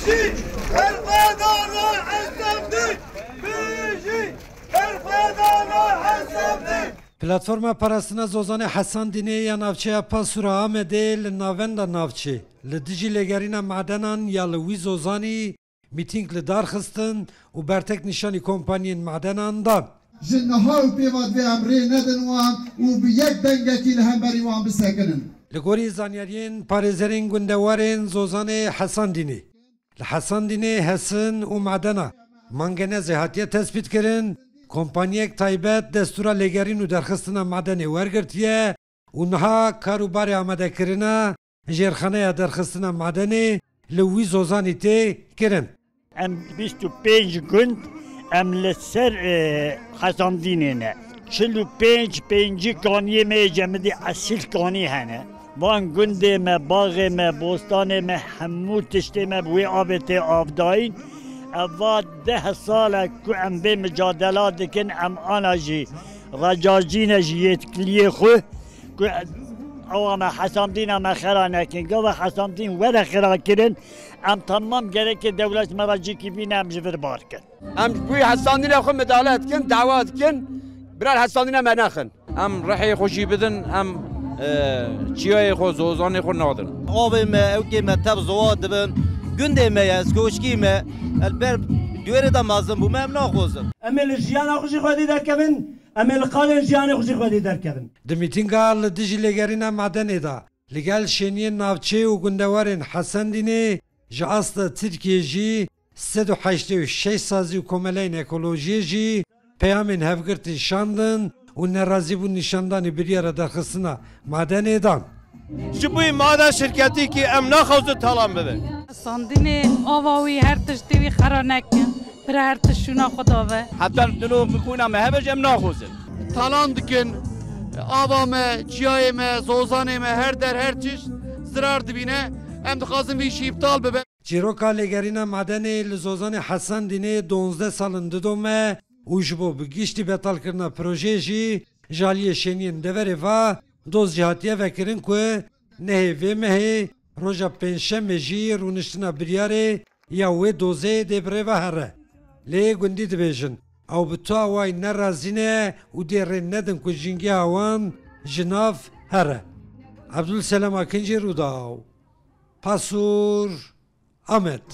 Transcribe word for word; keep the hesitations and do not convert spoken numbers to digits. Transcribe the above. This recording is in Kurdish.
Berxwedana Hesendî! Bijî! Berxwedana Hesendî! Platforma Parastina Zozanê Hesendînê ya navçeya Pasûra Amedê li navenda navçê li dijî lêgerîna madenan ya li wî zozanî mîtîng li dar xistin û bertek nîşanî kompaniyên madenan dan. Ji niha û pê ve divê em rê nedin wan û bi yek dengekî li hemberî wan bisekinin. Li gorî zanyariyên parêzerên gundewarên Zozanê Hesendînê, li Hesendînê Hesin û Madena mangenezê hatiye tespîtkirin, kompaniyek taybet destûra lêgerîn û derxistina madenê wergirtiye û niha kar û barê amadekirina jêrxaneya derxistina madenê li wî zozanî tê kirin. Em bîst û pênc gund em li ser, e, Hesendînê ne. Çil û pênc pêncî kaniyê me yê cemidî esîl kanî hene. Van gundê me, baxê me, bostanê me, hemû tiştê me bi wê avê tê avdayîn. Eva deh sal e ku em vê micadela dikin, em ana jî recacîne ji yêtkiliyê xwe ku ewa me hesandîna me xera nekin. Gava hesandîn were xera kirin, em tamam gerekê dewlet me re cîkî bîne, em ji vir bar kin. Em ji bo Hesandîna xwe midale dikin, dawa dikin, birer Hesandîna me nexin. Em rihê xwe jî bidin, em, e, çiyayê xwe, zozanê xwe nadin. Avê me, ewkê me tev ziwa dibin. Gundê me ye, ez koşkî me. El ber duêrê de mezin bûme, em naxwazin. Em ê li jiyana xwe jî xwedî derkevin, em ê li qalên jiyanê xwe jî xwedî derkevin. Di mîtînga li dijî lêgerîna madenê de li gel şêniyên navçê û gundewarên Hesendînê ji asta Tirkiyê jî sed û heştê û şeş sazî û komeleyên ekolojiyê jî peyamên hevgirtî şandin û nerazîbûn nîşandanî biryara derxistina madenê dan. Ji bo maden şirketî kî em naxwazin talan bibe. Sandinê ava wî her tiştê wî xera nekin. Bira her tişt şûna xwe dabe. Heta dilo bixwîna me hebe jî em naxwazin. Talan dikin, ava me, çiyayê me, zozanê me, her der her tişt zirar dibîne. Em dixwazin vî îşî îptal bibe. Çîroka lêgerîna madenê li Zozanê Hesendînê duwazdeh sal in didome û ji bo bi giştî betalkirina projeyê jî ji aliyê şêniyên deverê ve doz jî hatiye vekirin ku nehê vê mehê roja pêncşemê jî rûniştina biryarê ya wê dozê dê bi rê ve here. Lê gundî dibêjin, ew bi tu awayî nerazî ne û dê rê nedin ku jîngeha wan ji nav here. Ebdulselam Akincî, Rûdaw, Pasûr, Amed.